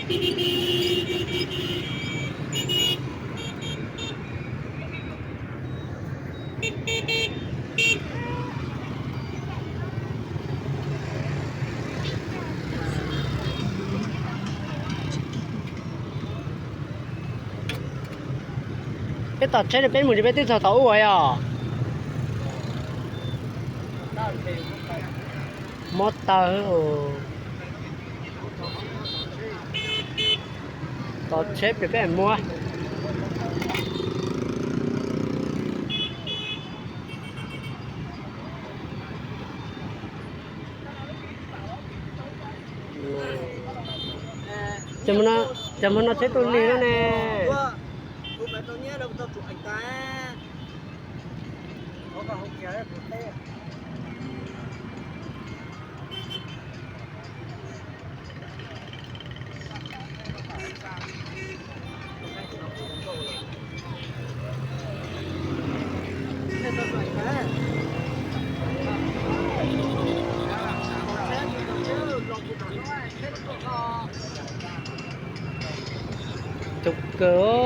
Peb tos tsheb, peb mus ces peb twb txog thaum ub yom. Mob taw. Tos tsheb pem peb mus. Ces hmo no tsheb tuaj lig no ne. Coob kawg.